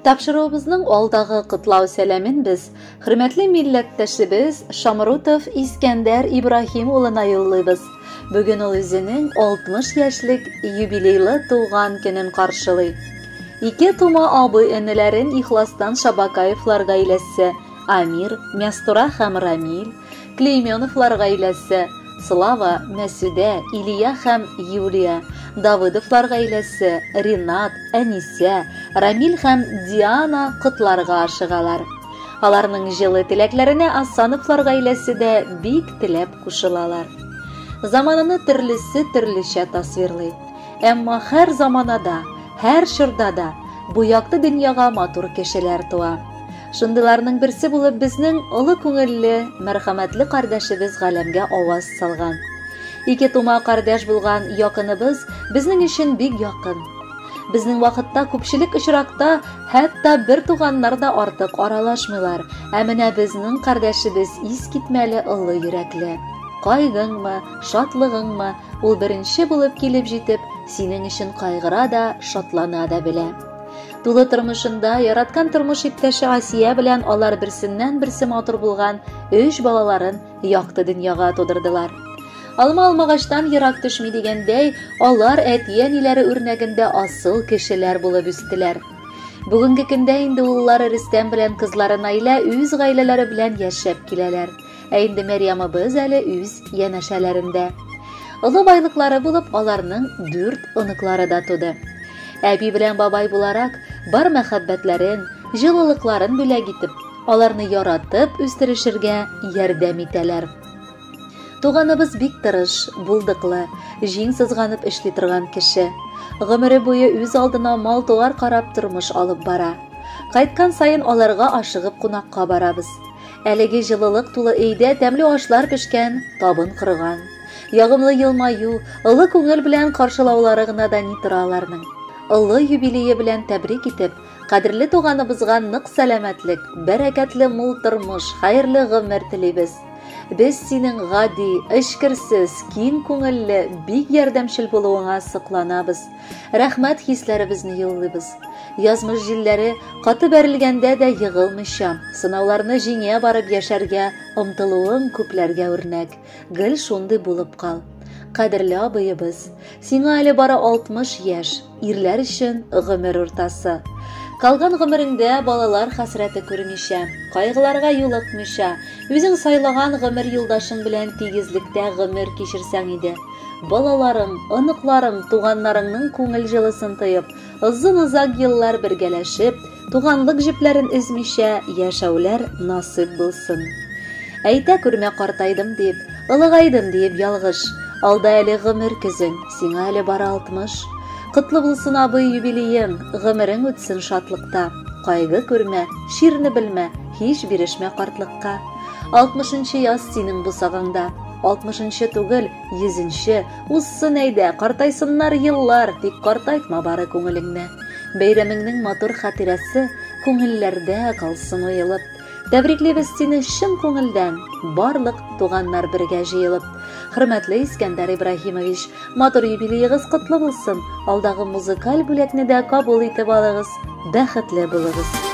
Тапшыруыбызның алдагы котлау сәламен без хөрмәтле милләттәшебез Шамрутов Искәндәр Ибраһим улына юллыйбыз. Бүген ул үзенең 60 яшьлек юбилейлы туган көнен каршылый. Ике тума абый-энеләрен ихластан Шабакаевлар гаиләсе, Амир, Мәстура һәм Рамил, Клейменовлар гаиләсе, Слава, Мәсүдә, Илья һәм Юлия, Давыдовлар гаиләсе, Ринат, Әнисә, Рамил һәм Диана котларга ашыгалар. Аларның җылы теләкләренә Асановлар гаиләсе дә бик теләп кушылалар. Замананы төрлесе төрлечә тасвирлый. Әмма һәр заманада, һәр чорда да бу якты дөньяга матур кешеләр туа. Шундыйларның берсе булып безнең олы күңелле, мәрхәмәтле кардәшебез галәмгә аваз салган. Ике тума кардәш булган якыныбыз безнең өчен бик якын. Безнең вакытта күпчелек очракта хәтта бер туганнар да артык аралашмыйлар. Ә менә безнең кардәшебез искитмәле олы йөрәкле. Кайгыңмы, шатлыгыңмы, ул беренче булып килеп җитеп, синең өчен кайгыра да, шатлана да белә. Тулы тормышында яраткан тормыш иптәше Асия белән алар берсеннән-берсе матур булган өч балаларын якты дөньяга тудырдылар. Алма алмагачтан ерак төшми дигәндәй, алар әти-әниләре үрнәгендә асыл кешеләр булып үстеләр. Бүгенге көндә инде уллары Рөстәм белән кызлары Наилә үз гаиләләре белән яшәп киләләр. Ә инде Мәрьямыбыз әле үз янәшәләрендә. Олы байлыклары булып аларның дүрт оныклары да туды. Әби белән бабай буларак, бар мәхәббәтләрен, җылылыкларын бүләк итеп, аларны яратып үстерешергә ярдәм итәләр. Туганыбыз бик тырыш, булдыклы, җиң сызганып эшли торган кеше. Гомере буе үз алдына мал-туар карап тормыш алып бара. Кайткан саен аларга ашыгып кунакка барабыз. Әлеге җылылык тулы өйдә тәмле ашлар пешкән, табын корган. Ягымлы елмаю, олы күңел белән каршылаулары гына да ни тора аларның. Олы юбилее белән тәбрик итеп, кадерле туганыбызга нык сәламәтлек, бәрәкәтле мул тормыш, хәерле гомер телибез. Без синең гади, эчкерсез, киң күңелле, бик ярдәмчел булуыңа сокланабыз. Рәхмәт хисләребезне юллыйбыз. Язмыш җилләре каты бәрелгәндә дә егылмыйча, сынауларны җиңә барып яшәргә омтылуың күпләргә үрнәк. Гел шундый булып кал. Кадерле абыебыз, сиңа әле бары 60 яшь, ирләр өчен гомер уртасы. Калган гомереңдә балалар хәсрәте күрмичә, кайгыларга юлыкмыйча, үзең сайлаган гомер юлдашың белән тигезлектә гомер кичерсәң иде. Балаларың, оныкларың, туганнарыңның күңел җылысын тоеп, озын-озак еллар бергәләшеп, туганлык җепләрен өзмичә яшәүләр насыйп булсын. Әйтә күрмә картайдым дип, олыгайдым диеп ялгыш. Алда әле гомер көзең, сиңа әле бары 60. Котлы булсын абый юбилеең, гомерең үтсен шатлыкта. Кайгы күрмә, чирне белмә, һич бирешмә картлыкка. 60 яз синең бусагаңда. 60 түгел, 100-нче. Узсын әйдә, картайсыннар еллар, тик картайтма бары күңелеңне. Бәйрәмеңнең матур хатирәсе күңелләрдә калсын уелып. Тәбриклибез сине чын күңелдән, барлык туганнар бергә җыелып. Хөрмәтле Искәндәр Ибраһимович, матур юбилеегыз котлы булсын. Алдагы музыкаль бүләкне дә кабул итеп алыгыз. Бәхетле булыгыз.